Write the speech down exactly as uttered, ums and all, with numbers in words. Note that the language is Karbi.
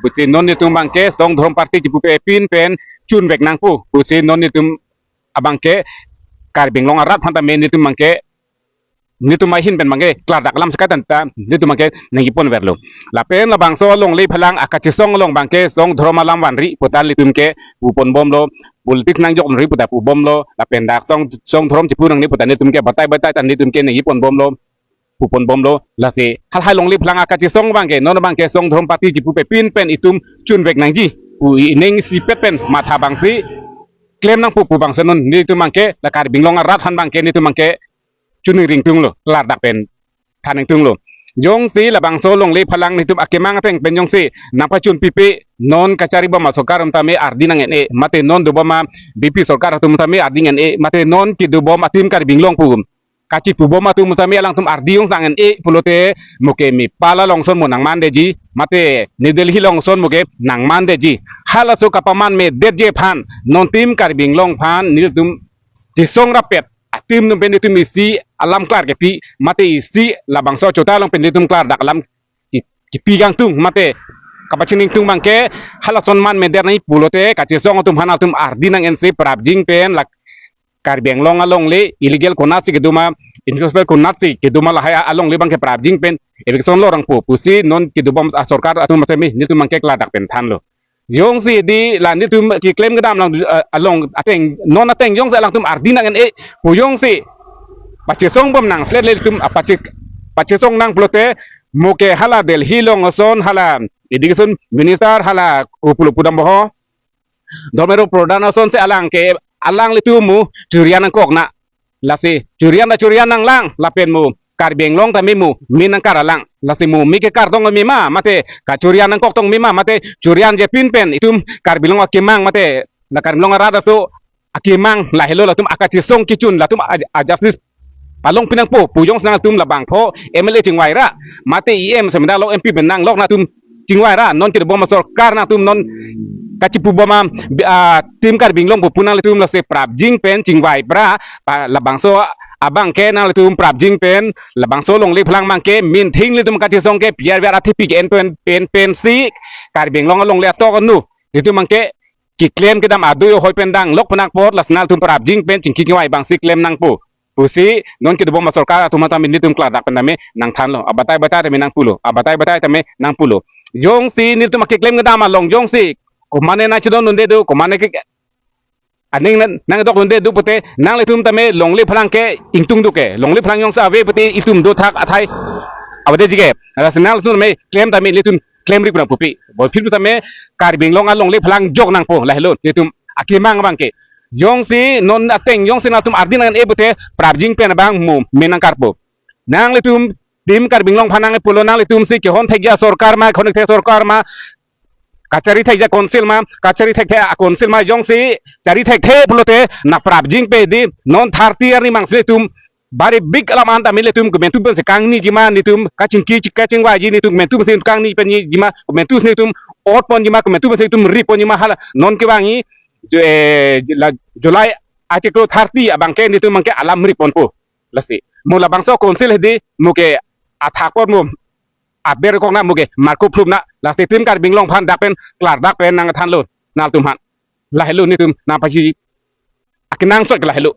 pusi non netum abangke Song Dhorom Party chipupe pin pen chunvek nangpo pusi non netum abangke Karbi Anglong arat aphan tame netum abangke netum ahin pen abangke klardak alam sekai tanta netum abangke nangkiponverlo. Lapen labangso alongle phalang akachesong along abangke Song Dhorom alam vanri puta netum ke puponbomlo, politics nangjokri puta pubomlo, lapen dak Song Song Dhorom chipu nangne puta netum ke batai batai ta netum ke nangkiponbomlo, puponbomlo. Lasi halahai alongle phalang akachesong abangke non abangke Song Dhorom Party chipupe pin pen itum chunvek nangji pu ining isipet pen matha abangsi klem nangpo pu abangsi non netum abangke la Karbi Anglong arat aphan abangke netum abangke chuningri ingtunglo, klardak pen than ingtunglo. Jongsi labangso alongle phalang netum akemang ateng pen jongsi nangpachun pipe, non kacharibom asorkar atum tame ardi nang-en-e, mate non dobom a B P sorkar atum tame ardi nang-en-e, mate non kedobom atim Karbi Anglong pu kachipubom atum tame alangtum ardi jong sang en-e pulote, mo ke Nepal along ason mo nangmandetji, mate New Delhi along ason mo ke nangmandetji. Halaso kapamanmedetji aphan non tim Karbi Anglong aphan netum chesong rapet atim atum pen netum isi alam klar kepi, mate isi labangso achota along pen netum klardak alam ki- kipi kangtung, mate kapachini ingtung abangke halason manmedet nangji pulote kachesong atum aphan atum ardi nang-ensi prapjin pen la Karbi Anglong alongle illegal konatsi kedo ma, illegal konatsi kedo ma, lahai alongle abangke prapjin pen eviction lo nangpo pusi non kedobom asorkar atum tame netum abangke klardak pen thanlo. Jongsi di la netum keklem kedam lang, eh, along ateng, non ateng jongsi alangtum ardi nang-en-e pu jongsi pachesongbom nang slet le netum apache pachesong nang pulote, mo ke hala Delhi along ason hala education minister hala upulo pudam boho, Dharmendra Pradhan asonsi alang ke alang netum mo churian nangkok na. Lasi churian ta churian nanglang lapen mo Karbi Anglong tame mo me nangkar alang. Lasi mo me kekar tong me ma, mate kachurian nangkok tong me ma, mate churian je pin pen itum Karbi Anglong akemang, mate la Karbi Anglong arat aso akemang lahelo, latum akachesong kechun, latum a- a justice palong pinangpo pu jongsi nangtum labangpho M L A chingvai ra, mate E M semeda lo, M P pen nanglok nangtum chingvai ra, non kedobom asorkar nangtum non kachipubom a, ah, tim Karbi Anglong pu pu nanglitum lasi prapjin pen chingvai pra, pa labangso abangke nanglitum prapjin pen labangso alongle phalang abangke minthing netum kachesong ke piar piar athepi ke-en pen pen pensi Karbi Anglong alongle atok anu netum abangke keklem kedam adui ahoi pen danglok pen apot lasi nangtum prapjin pen chingki kevai abangsi klem nangpo pusi non kedobom asorkar atum tame netum klardak pen tame nangthanlo, abatai batai tame nangpulo, abatai batai tame nangpulo. Jongsi netum akeklem kedam along jongsi komane nangchedondunde do, komane ke aning nang- nangdokdunde do pute nanglitum tame longle phalang ke ingtung do ke, longle phalang jongsi ave pute itum dothak athai avedetji ke. Lasi nanglitum tame klem tame netum klemri pura pupi. Bol phir tame Karbi Anglong alongle phalang jok nangpo lahelo netum akemang abangke. Jongsi non ateng jongsi nangtum ardi nang-en-e pute prapjin pen abang mo me nangkarpo. Nanglitum tim Karbi Anglong aphan nangpulo, nanglitumsi kehon thekji asorkar ma, kehon thekthe asorkar ma, kachari thekji a-council ma, kachari thekthe a-council ma, jongsi chari thekthe pulote nang prapjin pe di, non thirty arni mangsi netum bari big alam an tame netum komantu pensi kangniji ma, netum kachingki kachingvaiji, netum komantu pensi kangni penji ma, komantu si netum ot ponji ma, komantu pensi netum ri ponji ma, hala non kevangji, eh, la July achiklo thirty abangke netum abangke alam ri ponpo. Lasi mo labangso council hedi mo ke athak apot mo aber kok na, mo ke marko phlup na, lasi tim Karbi Anglong aphan dak pen klardak pen nangthanlo nangtum aphan. Lahelo netum nangpachi akenangsot ke lahelo.